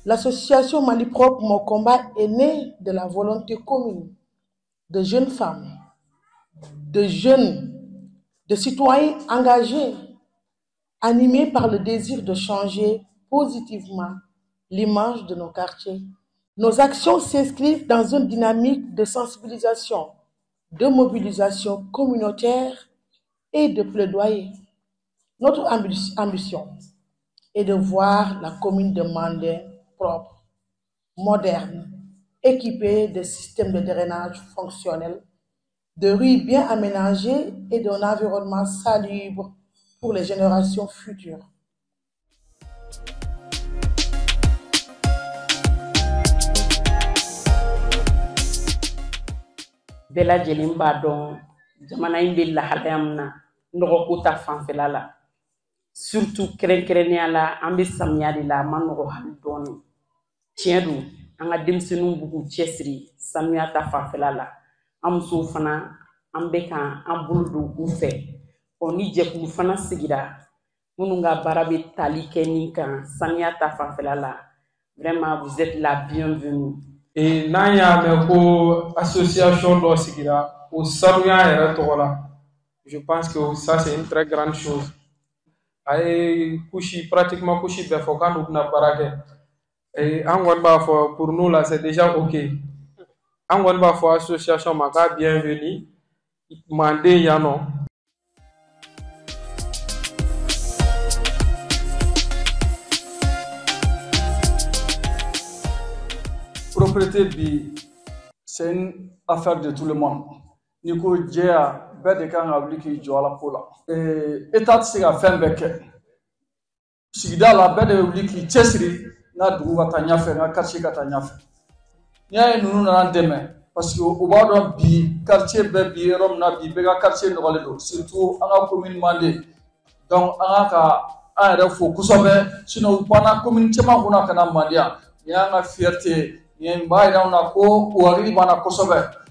L'association Mali Propre Mon Combat est née de la volonté commune de jeunes femmes, de jeunes, de citoyens engagés, animés par le désir de changer positivement l'image de nos quartiers. Nos actions s'inscrivent dans une dynamique de sensibilisation, de mobilisation communautaire et de plaidoyer. Notre ambition est de voir la commune de Mandé propre, moderne, équipée de systèmes de drainage fonctionnels, de rues bien aménagées et d'un environnement salubre pour les générations futures. Bɛɛ lajɛlen b'a dɔn jamana in bɛ lahalaya min na nɔgɔko ta fanfɛla la, surtout kɛrɛnkɛrɛnnenya la an bɛ samiya de la, a ma nɔgɔ hali dɔɔni. Tiɲɛ don, an ka denmisɛnninw b'u k'u cɛsiri sanuya ta fanfɛla la, an musow fana an bɛ ka an bolo don u fɛ. Ɔ ni jɛkulu fana sigira minnu ka baara bɛ tali kɛ nin kan sanuya ta fanfɛla la, vraiment vous êtes la bienvenue. Et n'an y'a mɛn ko association dɔ sigira o sanuya yɛrɛ tɔgɔ la, je pense que ça, c'est une très grande chose. A ye couche, pratiquement couche bɛɛ fɔ k'an n'u bɛna baara kɛ. Et an kɔni b'a fɔ, pour nous là, c'est déjà ok. An kɔni b'a fɔ association ma k'a bienvenue Manden yan nɔ. Propreté bi, c'est une affaire de tout le monde. N'i ko jɛya, bɛɛ de kan ka wuli k'i jɔ a la ko la. État tɛ se ka fɛn bɛɛ kɛ. Sigida la, bɛɛ de bɛ wuli k'i cɛsiri n ka dugu ka taa ɲɛfɛ, n ka quartier ka taa ɲɛfɛ. N'i y'a ye ninnu nana dɛmɛ, parce que u b'a dɔn bi quartier bɛɛ bi yɔrɔ min na bi, bɛɛ ka quartier nɔgɔlen don, surtout an ka commune Manden. Donc an ka an yɛrɛ fo kosɛbɛ, sinon u panna commune caman kunna ka na Manden yan. Nin y'an ka fierté ye, nin b'a yira anw na ko u hakili b'an na kosɛbɛ.